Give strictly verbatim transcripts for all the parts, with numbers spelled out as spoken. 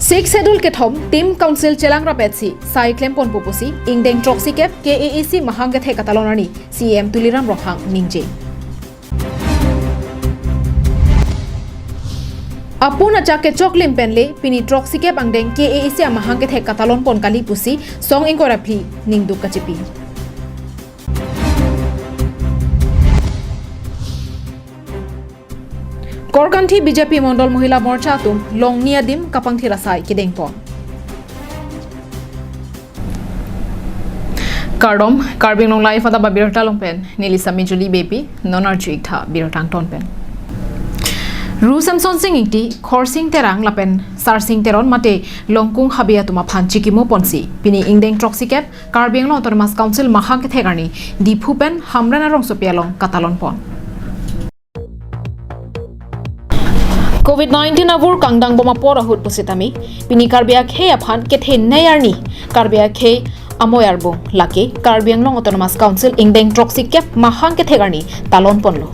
Sixth Schedule kethom Timing Council chelang rapetsi sai klempon pusi ingdeng throksi kep K A A C mahang kethek katalon arni C E M Tuliram Ronghang ningje. Apun achak kechoklim penle pini throksi kep angdeng K A A C amahang kethek katalon pon kali pusi song ingkoi ra phli ningduk kachipi. Korkanthi B J P Mondol Mohila Morcha atum longni adim kapangthir asai kedengpon. Kardom, Karbi Anglong Live adap abirta along pen neli Sami Julie Beypi, non arju-ik tha birta angton pen. Ru Semsonsing Ingti, Khorsing Terang lapen Sarsing Teron mate Longkung Habe atum aphan chikimo ponsi pini ingdeng throksi kep Karbi Anglong Autonomous Council mahang kethek arni Diphu pen Hamren arongsopi along katalon pon. Covid nineteen avur kangdang bom apor ahut pusitame pini Karbi akhei aphan kethenei arni, Karbi akhei amoi arbung lake Karbi Anglong Autonomous Council ingdeng throksi kep mahang kethek arni talon ponlo.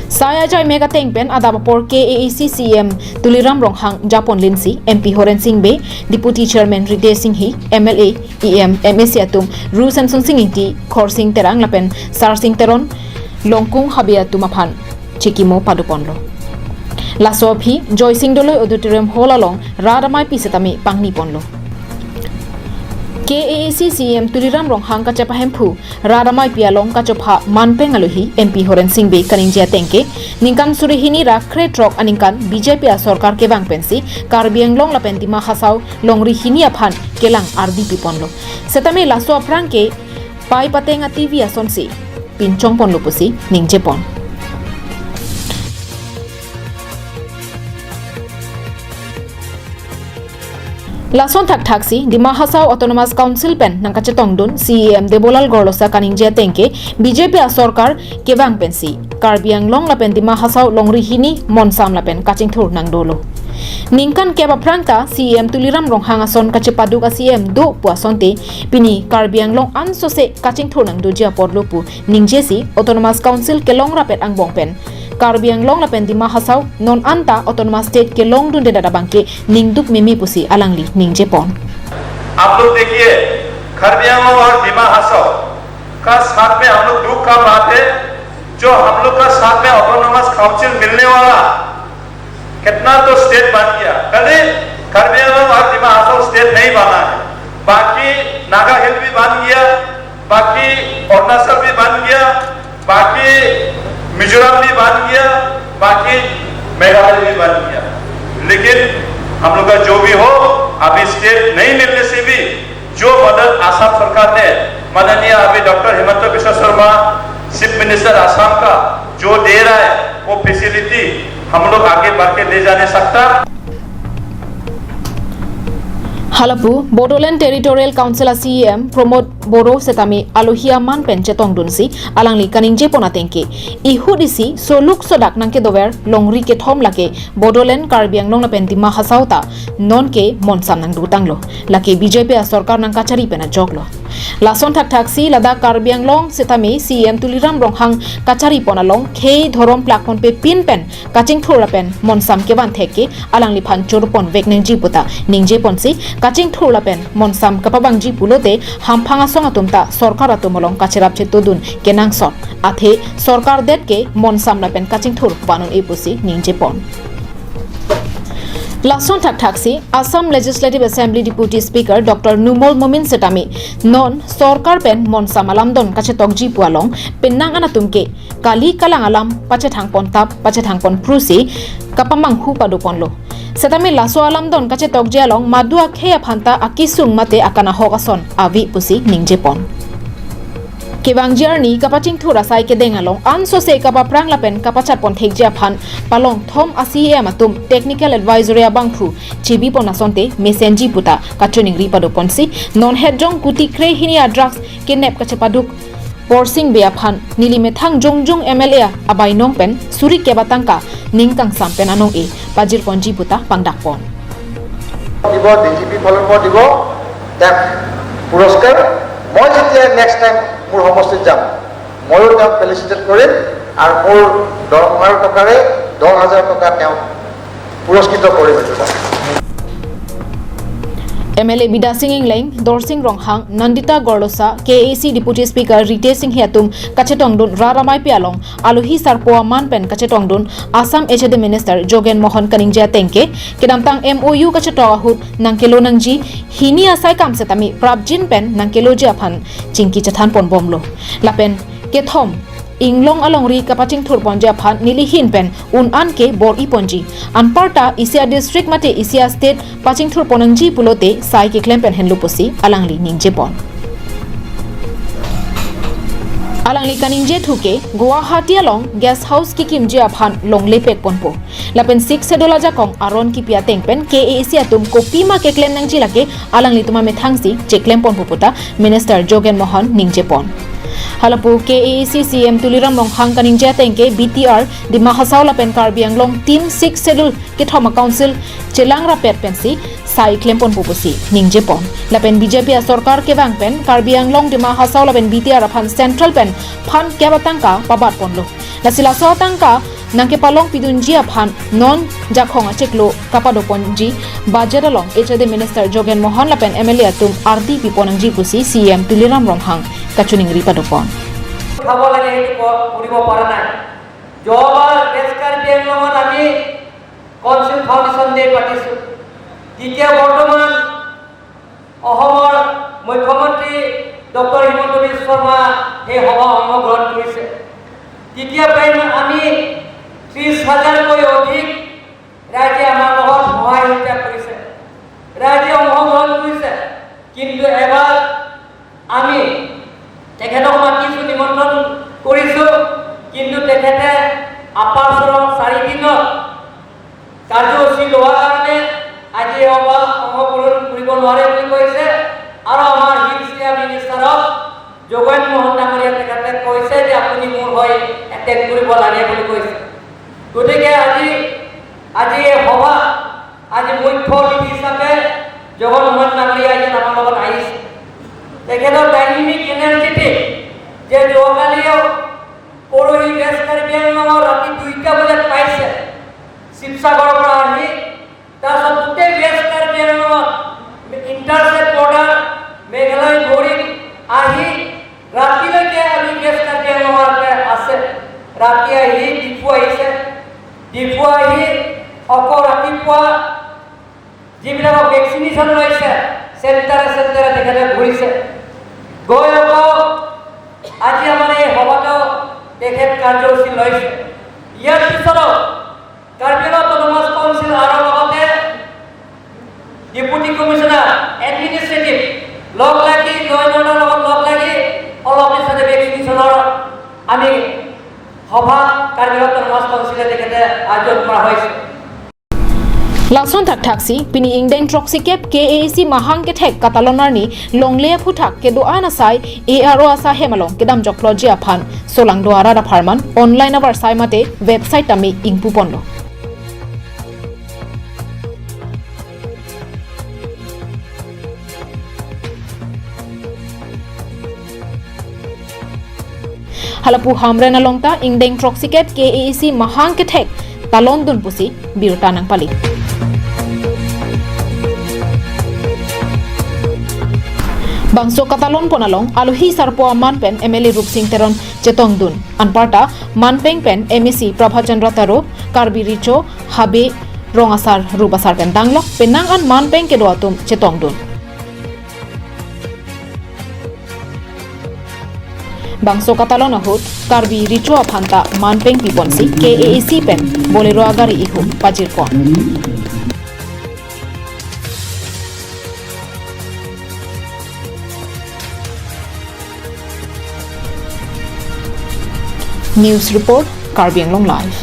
Sai ajai mek ateng pen adap apor K A A C C E M Tuliram Ronghang japon linsi M P Horen Sing Bey, Deputy Chairman Ritesh Singhi, M L A, E M, M A C atum Ru Semsonsing Ingti, Khorsing Terang lapen Sarsing Teron, Longkung Habe atum aphan chikimo padoponlo. Laso aphi Joysing Doloi Auditorium Hall along rat ameipi setame pangni ponlo. K A A C C E M Tuliram Ronghang kachepahemphu rat ameipi along kachopha manpeng alohi M P Horen Sing Bey kaningje ateng ke, ningkan suri hini ra krethrok aningkan B J P asorkar kevang pensi Karbi Anglong lapen Dima Hasao longri hini aphan kelang ardi piponlo. Setame laso aphrang ke pai pateng a-T V asonsi pinchong ponlo pusi ningjepon. Lason thakthaksi Dima Hasao Autonomous Council pen nangkachetongdun C E M Debolal Gorlosa kaningje ateng ke B J P asorkar kevang pensi Karbi Anglong lapen Dima Hasao longri hini monsam lapen kachingthur nangdolo. Ningkan kep aphrang ta C E M Tuliram Ronghang ason kachepaduk a-C E M do pu asonte pini Karbi Anglong ansose kachingthur nangdoji aporlo pu ningjesi Autonomous Council kelong rapet angbong pen Karbi Anglong lapen Dima Hasao non anta Autonomous State kelongdundedet abangke ningduk meme pusi alangli ningjepon. आप लोग देखिए, कार्बी आंगलोंग और दिमा हासाओ का साथ में हम लोग दुख का बात है, जो हम लोग का साथ में ऑटोनॉमस काउंसिल मिलने वाला, कितना तो स्टेट बन गया। कभी कार्बी आंगलोंग और दिमा हासाओ स्टेट नहीं बना है, बाकी नागा हिल भी बन गया, बाकी अरुणाचल भी बन गया, बाकी मिजोरम भी बन गया, बाकी मेघालय भी बन गया। लेकिन हम लोग का जो भी हो, अभी स्टेट नहीं मिलने से भी जो मदद आसाम सरकार ने, माननीय अभी डॉक्टर हिमंत बिश्व शर्मा, चीफ मिनिस्टर आसाम का, जो दे रहा है, वो फैसिलिटी हम लोग आगे बढ़ के ले जा नहीं सकता। Halapu Bodoland Territorial Council a-C E M Pramod Boro setame alohi aman pen chetongdunsi alangli kaningjepon ateng ke, ihut isi soluk sodak nangkedover longri kethom lake Bodoland, Karbi Anglong lapen Dima Hasao ta nonke monsam nangdutanglo. Lake B J P asorkar nangkachari pen ajoklo. Lason thakthaksi ladak Karbi Anglong setame C E M Tuliram Ronghang kacharipon along khei dhorom plakponpe pin pen kachingthur lapen monsam kevan thek ke alangliphan chorponvek nangji puta ningjeponsi, kachingthur lapen monsam kapabangji pulote hamphang asong atum ta sorkar atum along kacherap chetodun kenangsot, athe sorkar det ke monsam lapen kachingthur panon-e pusi ningjepon. Lason thakthaksi Assam Legislative Assembly Deputy Speaker Doctor Numal Momin setame non sorkar pen monsam alamdon kachetokji pu along penang anatum ke kali kalang alam pachethangpon tap pachethangpon phrusi kapamanghu padoponlo. Setame laso alamdon kachetokji along madu akhei aphanta akisung mate akanahok ason ave pusi ningjepon. Kevangji arni kapachingthur asai kedeng along ansose kapaphrang lapen kapachatpon thekji aphan palong thom a-C E M atum technical advisory abangphu chebipon asonte mesenji puta kachiningri padoponsi non hetjong kuti krehini a-drugs kenep kachepaduk Borsing Bey aphan neli methang jongjong M L A abainong pen suri kep atangka ning kangsam pen anong-e pajirponji puta pangdakpon. দিব, D G P ফালৰ পৰা দিব, তেওঁক পুৰস্কাৰ। মই যেতিয়া next time মোৰ সমষ্টিত যাম, ময়ো তেওঁক ফেলিচিটেট কৰিম আৰু মোৰ দৰমহাৰ টকাৰে দহ হাজাৰ টকা তেওঁক পুৰস্কৃত কৰিম। এইটো এটা। M L A Bidya Sing Engleng, Dorsing Ronghang, Nandita Gorlosa, K A A C Deputy Speaker Ritesh Enghi atum kachetongdun rat ameipi along alohi sarpo aman pen kachetongdun Assam H A D Minister Jogen Mohan kaningje ateng ke, kedamtang M O U kachetok ahut nangkelo nangji hini asai kam setame prapjin pen nangkeloji aphan chingki chethan ponbomlo. Lapen kethom, inglong alongri kapachingthur ponji aphan nelihin pen un-an ke bor-i ponji. Anparta isi a-district mate isi a-state pachingthur pon nangji pulote sai keklem pen henlo pusi alangli ningje pon. Alangli kaningje thu ke Guwahati along guest house kekimji aphan longle pek ponpo. Lapen Sixth Schedule ajakong aron kipi ateng pen K A A C atum kopima keklem nangji lake alanglitum amethangsi cheklem ponpo puta Minister Jogen Mohan ningje pon. Halapu K A A C C E M Tuliram Ronghang kaningje ateng ke B T R, Dima Hasao lapen Karbi Anglong team Sixth Schedule kethom a-council chelang rapet pensi sai klem ponpo pusi ningje pon. Lapen B J P asorkar kevang pen Karbi Anglong, Dima Hasao lapen B T R aphan central pen phan kep atangka pabat ponlo. Lasi laso atangka nangkepalong pidunji aphan non jakong achiklo kapado ponji budget along H A D Minister Jogen Mohan lapen M L A atum ardi pipon nangji pusi C E M Tuliram Ronghang kachiningri pado pon. খাব লাগে, সেইটো ক-, কৰিব পৰা নাই। যোৱাবাৰ ৱেষ্ট কাৰ্বি আংলঙত আমি কাউন্সিল ফাউণ্ডেশ্যন ডে পাতিছোঁ। তেতিয়া বৰ্তমান অসমৰ মুখ্যমন্ত্ৰী ডক্টৰ হিমন্ত বিশ্ব শৰ্মা সেই সভাত অংশগ্ৰহণ কৰিছে। তেতিয়া প্ৰায় আমি ত্ৰিশ হাজাৰতকৈ অধিক ৰাইজে আমাৰ লগত সহায় সহযোগিতা কৰিছে, ৰাইজে অংশগ্ৰহণ কৰিছে। কিন্তু এবাৰ আমি তেখেতক মাতিছোঁ, নিমন্ত্ৰণ কৰিছোঁ, কিন্তু তেখেতে আপাৰ আছামৰ চাৰি দিনৰ কাৰ্যসূচী লোৱাৰ কাৰণে আজি এই সভাত অংশগ্ৰহণ কৰিব নোৱাৰে বুলি কৈছে। আৰু আমাৰ হিলছ এৰিয়া মিনিষ্টাৰক যোগেন মোহন ডাঙৰীয়া তেখেতে কৈছে যে আপুনি মোৰ হৈ এটেণ্ড কৰিব লাগে বুলি কৈছে। গতিকে আজি, আজি এই সভা, আজি মুখ্য অতিথি হিচাপে যোগেন মোহন ডাঙৰীয়া ইয়াত আমাৰ লগত আহিছে। তেখেতৰ ডাইনামিক এনাৰ্জেটিক যে যোৱাকালিও পৰহি ৱেষ্ট কাৰ্বি আংলঙৰ ৰাতি দুইটা বজাত পাইছে শিৱসাগৰৰ পৰা আহি, তাৰপিছত গোটেই ৱেষ্ট কাৰ্বি আংলঙত ইণ্টাৰষ্টেট বৰ্ডাৰ মেঘালয় ভৰিত আহি ৰাতিলৈকে আমি ৱেষ্ট কাৰ্বি আংলঙতে আছে। ৰাতি আহি ডিফু আহিছে, ডিফু আহি আকৌ ৰাতিপুৱা যিবিলাকক ভেকচিনেশ্যন লৈছে চেণ্টাৰে চেণ্টাৰে তেখেতে ঘূৰিছে। গৈ আকৌ আজি আমাৰ এই সভাতো তেখেত কাৰ্যসূচী লৈছে। ইয়াৰ পিছতো কাৰ্বি আংলং অট'নমাছ কাউন্সিল আৰু লগতে ডেপুটি কমিশ্যনাৰ এডমিনিষ্ট্ৰেটিভ লগ লাগি, ল এণ্ড অৰ্ডাৰ লগত লগ লাগি অলপ পিছতে ভেকচিনেশ্যনৰ আমি সভা কাৰ্বি আংলং অট'নমাছ কাউন্সিলে তেখেতে আয়োজন কৰা হৈছে। Lason thakthaksi, pini ingdeng throksikep K A A C mahang kethek katalon arni longle aphuthak kedo-an asai A R O asai hem along kedam jokploji aphan solangdo arat apharman online avarsai mate website tame ingpu ponlo. Halapu Hamren along ta ingdeng throksikep K A A C mahang kethek talondun pusi birta nangpali. Bangso katalon pon along alohi sarpo aman pen M L A Rupsing Teron chetongdun. Anparta Manpeng pen M A C Prabhat Chandra Taro, Karbi Recho, Habe Rong Asar Rup Asar pen danglok, penang an Manpeng kedo atum chetongdun. Bangso katalon ahut Karbi Recho aphan ta Manpeng piponsi K A A C pen Bolero agari ihum pajirpon. News report, Karbi Anglong Live.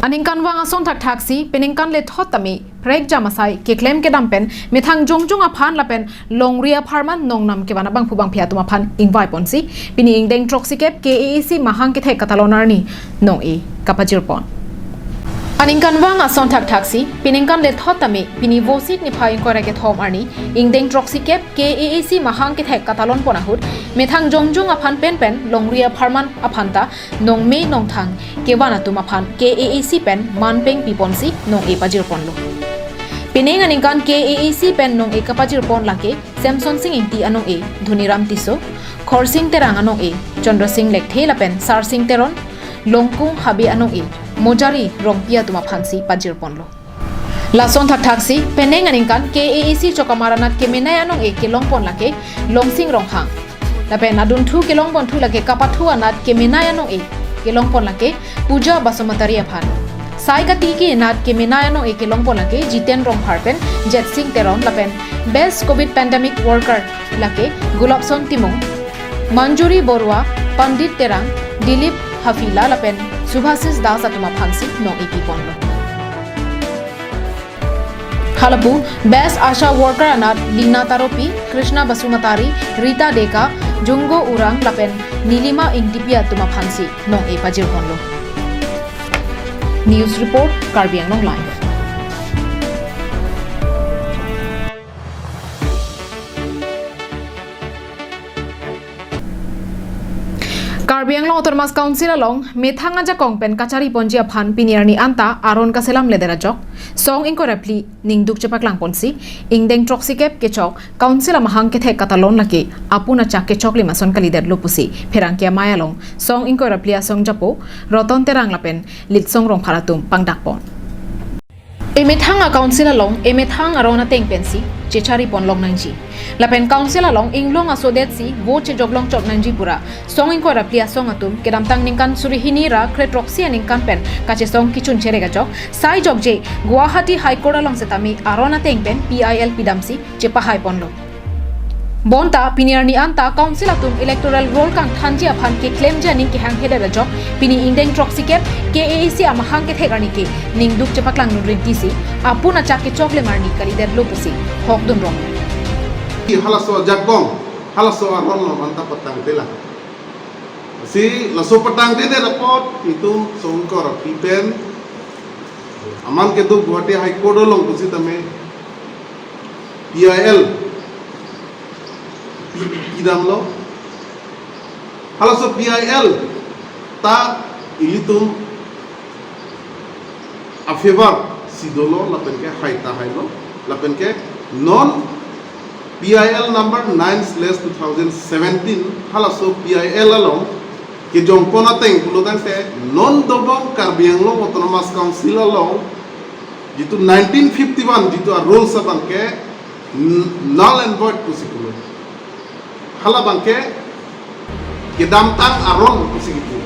Aningkanvang ason thakthaksi, peningkan lethot tame prekjam asai keklem kedam pen methang jongjong aphan lapen longri apharman nongnam kevan abangphu bangphi atum aphan ingvaiponsi, pini ingdeng throksikep K A A C mahang kethek katalon arni nong-e kapajirpon. Aningkanvang ason thakthaksi, peningkan lethot tame, pini Vosit niphai ingkoi ra kethom arni, ingdeng throksi kep K A A C mahang kethek katalon pon ahut, methang jongjong aphan penpen, longri apharman aphanta, nongme nongthang, kevan atum aphan K A A C pen manpeng piponsi, nong-e pajir ponlo. Penang aningkan K A A C pen nong-e kapajir pon lake, Samson Sing Ingti anong-e, Dhoniram Tisso, Khorsing Terang anong-e, Chandra Sing Lekthe lapen Sarsing Teron, Longkung Habe anong-e, Mojari Rongpi atum aphansi pajir ponlo. Lason thakthaksi, penang aningkan K A A C chokamar anat kemenei anong-e kelong pon lake, Longsing Ronghang. Lapen adunthu kelong ponthu lake kapathu anat kemenei anong-e kelong pon lake, Puja Basumatary aphan. Sai katiki anat kemenei anong-e kelong pon lake Jiten Rongphar pen Jetsing Teron lapen Best Covid Pandemic Worker lake Gulabson Timung, Manjuri Borua, Pandit Terang, Dilip Hafila lapen Subhasis Das atum aphansi nong-e piponlo. Halapu, Best ASHA Worker anat Lina Taropi, Krishna Basumatary, Rita Deka, Jungo Urang lapen Nilima Ingtipi atum aphansi nong-e pajir ponlo. News Report, Karbi Anglong Live. Karbi Anglong Autonomous Council along methang ajakong pen kachari ponji aphan pini arni anta aron kaselam ledet ajok, song ingkoi ra phli ningduk chepaklang ponsi, ingdeng throksi kep kechok, Council amahang kethek katalon lake, apun achak kechoklim ason kalidetlo pusi, pherangke amei along, song ingkoi ra phli asong japo, Roton Terang lapen Litsong Rongphar atum pangdak pon. Emethang a Council along, emethang aron ateng pensi, chechari pon long nangji. Lapen Council along, inglong asodet si, vote chejok long chok nangji pura, song ingkoi ra phli asong atum, kedamtang ningkan suri hini ra kre throksi aningkan pen, kachesong kechun cherek ajok, sai jokje, Guwahati High Court along setame, aron ateng pen, P I L pidamsi, chepahai ponlo. Bonta, pini arni anta, Council atum electoral roll kangthanji aphan keklemji aning kehang hedet ajok, pini ingdeng throksi kep, K A A C amahang kethek arni ke, ningduk chepaklang nunrintisi, apun achak kechoklim arni kalidetlo pusi, hokdun rong. Halaso ajakong, halaso aron lo manta patangte la. Si laso patangtedet apot, itum song ingkoi ra phli pen, aman kedo Guwahati High Court along pusitame, P I L pi-, pidamlo. Halaso P I L ta ilitum a-favor si dolo lapen ke hai ta hailo, lapen ke non P I L number nine slash two thousand seventeen, halaso P I L along kejong pon ateng pulo tangte non dobom Karbi Anglong Autonomous Council along jitu nineteen fifty-one jitu a-rules abang ke n-, null and void pusi pulo. Hala abang ke kedamtang aron pusi kipu.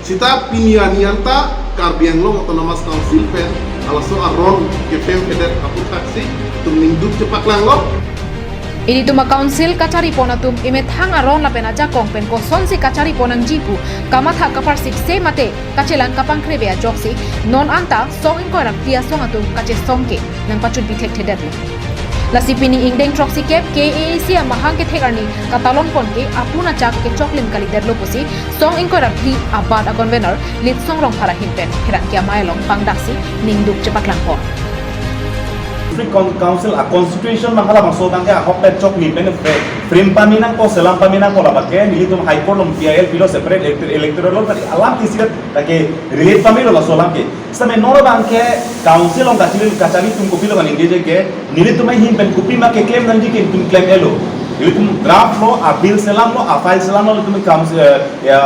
Sita pini arni anta Karbi Anglong Autonomous Council pen halaso aron kepem kedet aputhaksi itum ningduk chepaklanglo. Ilitum a-Council kachari pon atum emethang aron lapen ajakong pen kosonsi kachari pon nangji pu kamatha kaparsik se mate kachelang kapangkre ve ajoksi non anta song ingkoi ra phli asong atum kachesong ke nangpachunpi thekthedetlo. Lasi pini ingdeng throksi kep K A A C amahang kethek arni katalon pon ke apun achak kechoklim kalidetlo pusi song ingkoi ra phli abat a-convener Litsong Rongphar ahin pen pherangke amei along pangdaksi ningduk chepaklang pon. District Coun-, Council a-constitution manghala bangso abang ke ahok pen choklim pen fre-, frame pame nangpo, selam pame nangpo labang ke nelitum High Court along P I L pilo, separate elect-, electoral roll padi alam ke isirat lake relate pamelo laso alam ke. Same non abang ke Council along kachari, kachari atum kopilo kaningje je ke, nelitum ahin pen kopima keklem nangji ke nelitum klem-elo. Nelitum draft lo, a-bill selamlo, a-file selamlo, nelitum Council, eh, ya,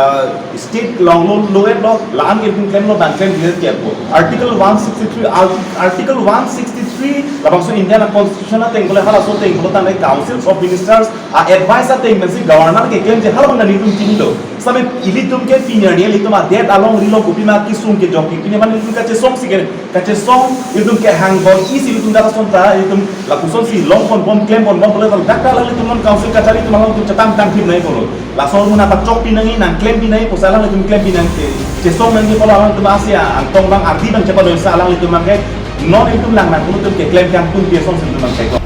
state along lo, lo-et lo, la-an ke nelitum klemlo, bang klem bilet ke po. Article one sixty-three, Ar-, Article one sixty-three, labangso India a-constitution ateng kole halaso ateng kole tangte Councils of Ministers a-advice ateng pensi governor keklemji halabang nelitum chinilo. Same ilitum ke pini arni ilitum adet alongri lo kopima kesung kejok ke pini mane ilitum kachesong si ke, kachesong ilitum kehang bom isi ilitum dak ason ta ilitum lapuson si long pon bom klem pon bom pule dak ta la ilitum non Council kachari atum along ilitum chetang tang thip nangji pulo. Laso arun apachokpi nangji nangklempi nangji pusi alanglitum klempi nangji, chesong nangji pulo alanglitum asi angtong abang ardi abang chepadoi sa alanglitum abang ke non ilitum lang nang ilitum keklem kangtun pi asong si ilitum abang ke.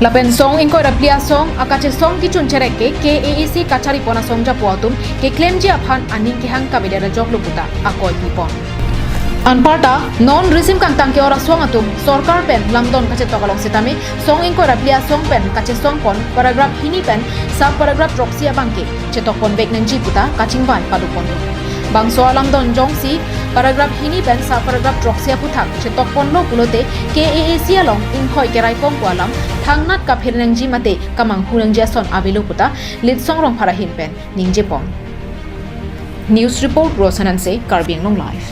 Lapen song ingkoi ra phli asong, akachesong kechun cherek ke K A A C kachari pon asong japo atum, keklemji aphan aning kehang kavedet ajoklo puta, akoi pipon. Anparta, non risim kangtang ke-or asong atum sorkar pen lamdon kachetok along sitame song ingkoi ra phli asong pen kachesong pon paragraph hini pen sub paragraph throksi abangke chetok ponvek nangji puta kachingvai padopon. Bangso alamdon jongsi paragraph hini pen sub paragraph throksi aphuthak chetok ponlo pulote K A A C along inghoi kerai pon pu alam thangnat kaphir nangji mate kamanghu nangji ason avelo puta Litsong Rongphar ahin pen ningje pon. News report, Rosan Hanse, Karbi Anglong Live.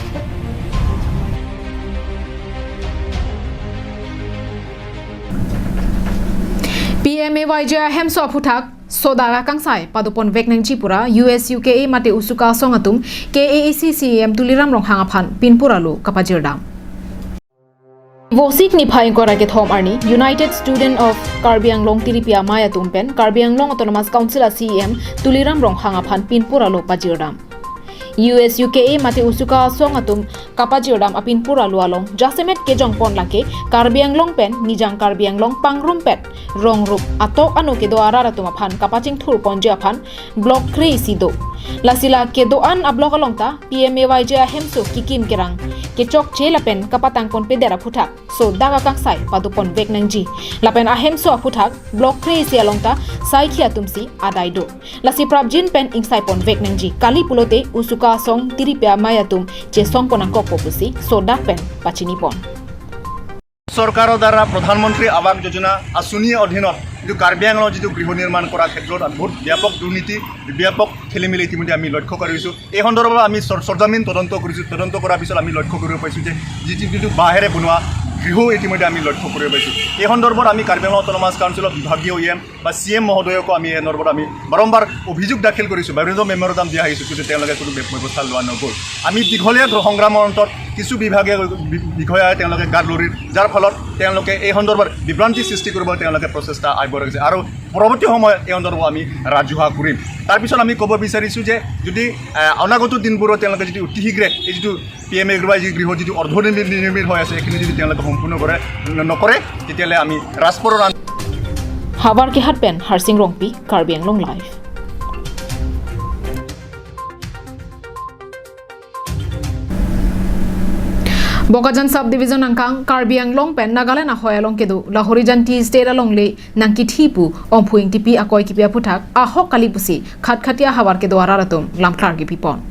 P M A Y G ahemso aphuthak sodak akangsai padoponvek nangji pura U S U K A mate USUKA asong atum K A A C C E M Tuliram Ronghang aphan pinpur alo kapajirdam. Vosik niphai ingkoi ra kethom arni United Student of Karbi Anglong tiripi amei atum pen Karbi Anglong Autonomous Council a C E M Tuliram Ronghang aphan pinpur alo pajirdam. U S U K A mate USUKA asong atum kapajirdam apinpur alo along jasemet kejong pon lake Karbi Anglong pen Nijang Karbi Anglong pangrumpet rongrup atok ano kedo arat atum aphan kapachingthur ponji aphan block kre-isi do. Lasi la kedo-an a-block along ta P M A Y G ahemso kikim kerang kechokche lapen kapatang ponpedet aphuthak sodak akangsai padoponvek nangji. Lapen ahemso aphuthak block kre-isi along ta saikhi atumsi adai do. Lasi prapjin pen ingsai ponvek nangji. Kali pulote USUKA asong tiripi amei atum chesong pon nangkokpo pusi sodak pen pachini pon. চৰকাৰৰ দ্বাৰা প্ৰধানমন্ত্ৰী আৱাস যোজনা আঁচনিৰ অধীনত যিটো কাৰ্বি আংলঙত যিটো গৃহ নিৰ্মাণ কৰাৰ ক্ষেত্ৰত বহুত ব্যাপক দুৰ্নীতি, ব্যাপক খেলি মেলি ইতিমধ্যে আমি লক্ষ্য কৰিছোঁ। এই সন্দৰ্ভত আমি চৰ-, চৰ্জামিন তদন্ত কৰিছোঁ। তদন্ত কৰাৰ পিছত আমি লক্ষ্য কৰিব পাৰিছোঁ যে যিটো, যিটো বাঁহেৰে বনোৱা গৃহ ইতিমধ্যে আমি লক্ষ্য কৰিব পাৰিছোঁ। এই সন্দৰ্ভত আমি কাৰ্বি আংলং অট'নমাছ কাউন্সিলৰ বিভাগীয় ই এম বা চি এম মহোদয়কো আমি এই সন্দৰ্ভত আমি বাৰম্বাৰ অভিযোগ দাখিল কৰিছোঁ, বাৰম্বাৰ মেমৰেণ্ডাম দিয়া আহিছোঁ, কিন্তু তেওঁলোকে কোনো ব্য-, ব্যৱস্থা লোৱা নগ'ল। আমি দীঘলীয়া গ্ৰ-, সংগ্ৰামৰ অন্তত কিছু বিভাগীয় বি-, বিষয়াই তেওঁলোকে গাত লৰিল, যাৰ ফলত তেওঁলোকে এই সন্দৰ্ভত বিভ্ৰান্তি সৃষ্টি কৰিবলৈ তেওঁলোকে প্ৰচেষ্টা আগবঢ়াইছে আৰু পৰৱৰ্তী সময়ত এই সন্দৰ্ভত আমি ৰাজহুৱা কৰিম। তাৰপিছত আমি ক'ব বিচাৰিছোঁ যে যদি, আহ, অনাগত দিনবোৰত তেওঁলোকে যদি অতি শীঘ্ৰে এই যিটো P M A Y G গৃহ যিটো অৰ্ধনিৰ্মিত, নিৰ্মিত হৈ আছে, এইখিনি যদি তেওঁলোকে সম্পূৰ্ণ কৰে, ন-, নকৰে, তেতিয়াহ'লে আমি ৰাজপথৰ আন- Howraghat pen Harsing Rongpi, Karbi Anglong Live. Bokajan Sub Division angkang Karbi Anglong pen Nagaland ahoi along kedo Lahorijan Tea Estate alongle nangkithi pu Omphu Ingtipi akoi kipi aphuthak ahok kali pusi Khatkhati ahavar kedo arat atum lamklar kipi pon.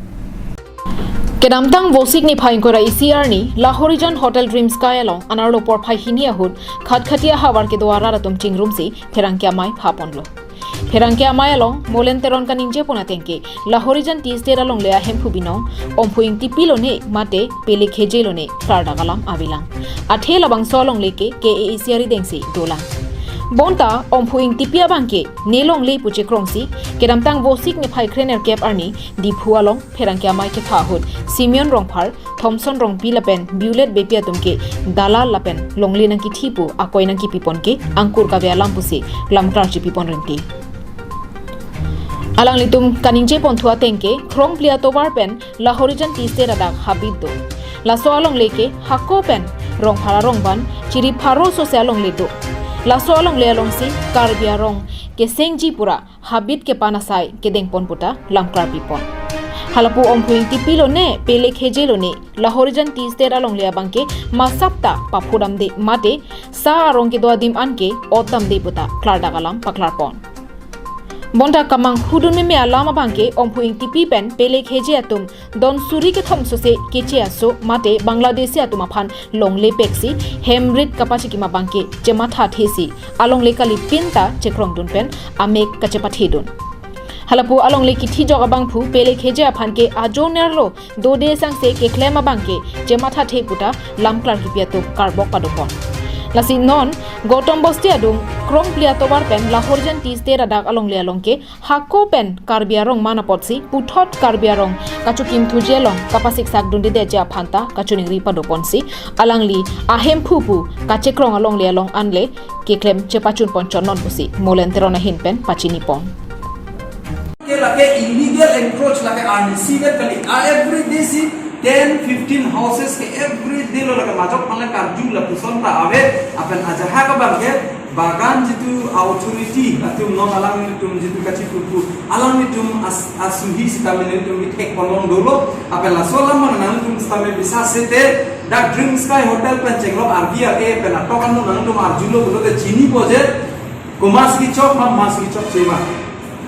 Kedamtang Vosik niphai ingkoi ra isi arni Lahorijan Hotel Dream Sky along anerlo porphai hini ahut Khatkhati ahavar kedo arat atum chingrumsi pherangke amei pha ponlo. Pherangke amei along Molen Teron kaningje pon ateng ke Lahorijan Tea Estate alongle ahemphu binong Omphu Ingtipi lone mate Pele Kheje lone klardak alam avelang. Athe labangso alongle ke K A A C arideng si dolang. Bonta Omphu Ingtipi abangke ne longle pu chekrongsi kedamtang Vosik niphai krenerkep arni Diphu along pherangke amei kepha ahut Simeon Rongphar, Thomson Rongpi lapen Bulet Beypi atum ke dalal lapen longle nangkithi pu akoi nangkipi pon ke angkur kave alam pusi lamklar chipi pon rinti. Alanglitum kaningje ponthu ateng ke Khrongpli atovar pen Lahorijan Tea Estate adak habit do. Laso alongle ke hako pen Rongphar arong ban chiri pharo sose alongle do. Laso alongle alongsi Karbi arong kesengji pura habit kepan asai kedeng pon puta lamklar pi pon. Halapu Omphu Ingtipi lone Pele Kheje lone Lahorijan Tea Estate alongle abangke masap ta paphu damde mate sa arong kedo adim anke ot damde puta klardak alam paklar pon. Bonta kamanghu dun meme alam abangke Omphu Ingtipi pen Pele Kheje atum don suri kethom sose keche aso mate Bangladeshi atum aphan longle peksi hemrit kapachikim abangke chematha thesi alongle kali pinta chekrong dun pen amek kachepathe dun. Halapu alongle kithi jok abangphu Pele Kheje aphan ke ajo nerlo dode sangse keklem abangke chematha the puta lamklar kipi atum karbok padopon. Lasi non Gautam Bosti adung Khrongpli atovar pen Lahorijan Tea Estate adak alongle along ke hako pen Karbi arong man apotsi puthot Karbi arong kachokim thuji along kapasiksak dundedeji aphanta kachoningri padoponsi alangli ahemphu pu kachekrong alongle along anle keklem chepachun pon chonnon pusi Molen Teron ahin pen pachini pon. Ke lake illegal encroach lake arnisi vet kali. A every day si ten fifteen houses ke every day lo lake majok pale karju lapuson ta ave apen ajaha ka bang ke Bagan jitu authority atum non alanglitum jitu kachipurpu alanglitum as, asuhi sitame nelitum ithek ponlong dolo, apel laso alam nangtum sitame bisa sete dak Dream Sky Hotel pen chenglok R V R A pen atok anu nangtum arjulo pulote chinipo je komatsi chok ma, matsi chokche ma.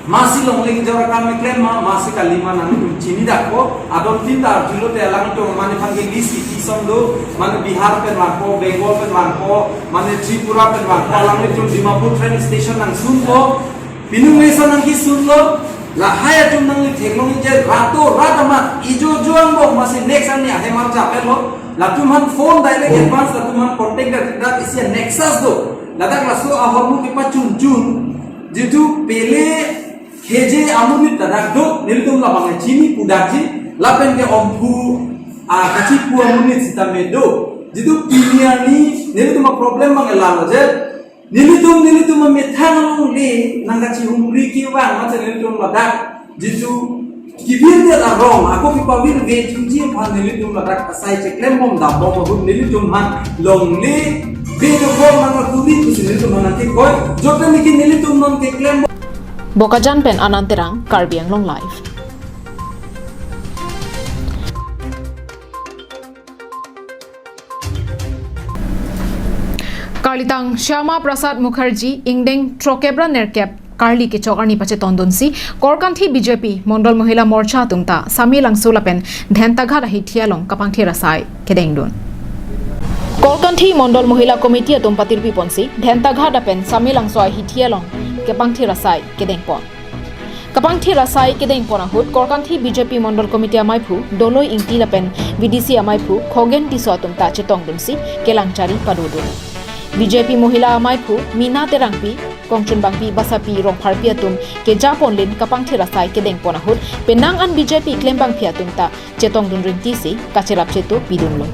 Masi longle kejor akam keklem ma, masi kali ma nangtum chini dakpo. Adon tin ta arjulote alangtum mane aphan ke list isi son do, mane Bihar pen vangpo, Bengal pen vangpo, mane Tripura pen vangpo, alangtum Dimapur train station nangsunpo. Pini mesen nangkesunlo, lahai atum nangli theklong je rato rat amat ijo juang bo masi next ani ahem arjapelo. Latum aphan phone direct advance, latum aphan contact dak isi nexus do. Ladak laso ahormu kepachunchun jitu pele keje amonit ladak do, nelitum labang chini pudakji, lapen ke Omphu, ah, kachipu amonit sitame do. Jitu pini arni nelitum a-problem abang lalo je, nelitum, nelitum amethang alongle nangkachihumri kevang mate nelitum ladak jitu kibirdet arong ako kipavir ve thuji aphan nelitum ladak asai cheklembom dambom ahut nelitum aphan longle ve dobom nangkaturi pusi nelitum aphan nangkekoi. Jote niki nelitum non keklembom. Bokajan pen Anand Terang, Karbi Anglong Live. Karlitang Shyama Prasad Mukherjee ingdeng throkep ra nerkep karli kechok arni pachetondunsi Korkanthi B J P Mondol Mohila Morcha atum ta Samelangso lapen Dhentaghat ahithi along kapangthir asai kedengdun. Korkanthi Mondol Mohila Committee atum patirpi ponsi Dhentaghat lapen Samelangso ahithi along kapangthir asai kedengpon. Kapangthir asai kedengpon ahut Korkanthi B J P Mondol Committee amaiphu Doloi Ingti lapen V D C amaiphu Khogen Tisso atum ta chetongdunsi kelangchari padodun. B J P Mohila amaiphu Meena Terangpi, Kongchunbangpi Basapi Rongpharpi atum kejaponlin kapangthir asai kedengpon ahut penang an B J P klembangpi atum ta chetongdun rinti si kacherap cheto pidunlo.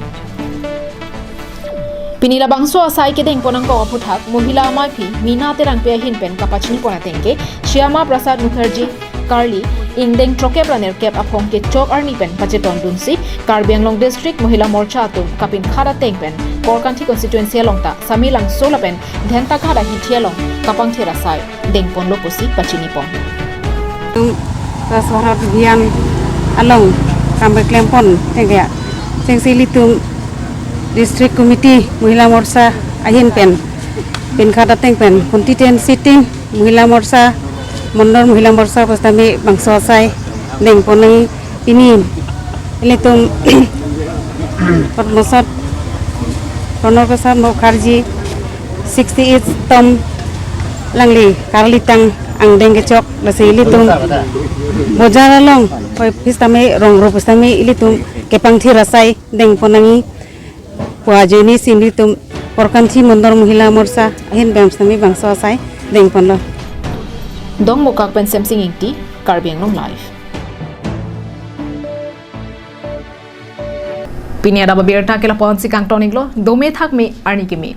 Pini labangso asai kedengpon angkong aphuthak Mohila amaiphi Meena Terangpi ahin pen kapachinipon ateng ke Shyama Prasad Mukherjee karli ingdeng throkep ra nerkep aphong kechok arni pen pachetondunsi Karbi Anglong District Mohila Morcha atum kapinkhat ateng pen Korkanthi constituency along ta Samelangso lapen Dhentaghat ahithi along kapangthir asai dengponlo pusi pachinipon. Tum Swachh Bharat Abhiyan along kam keklempon tengke chengsi ilitum District Committee Mohila Morcha ahin pen pinkhat ateng pen constituency ting Mohila Morcha, Mondol Mohila Morcha pusitame bangso asai dengpon nangji. Pini ilitum Padmasot Pranab Prasad Mukherjee sixty eight tom alangli karlitang angdeng kechok, lasi ilitum bojar along hoi pusitame rong ro pusitame ilitum kepangthir asai dengpon nangji pu ajoine si ilitum Korkanthi Mondol Mohila Morcha ahin pen sitame bangso asai dengponlo. Dongmukak pen Semsing Ingti, Karbi Anglong Live. Pini adap abirta ke lapu-an si kangton-iklo, dome thakme arni keme.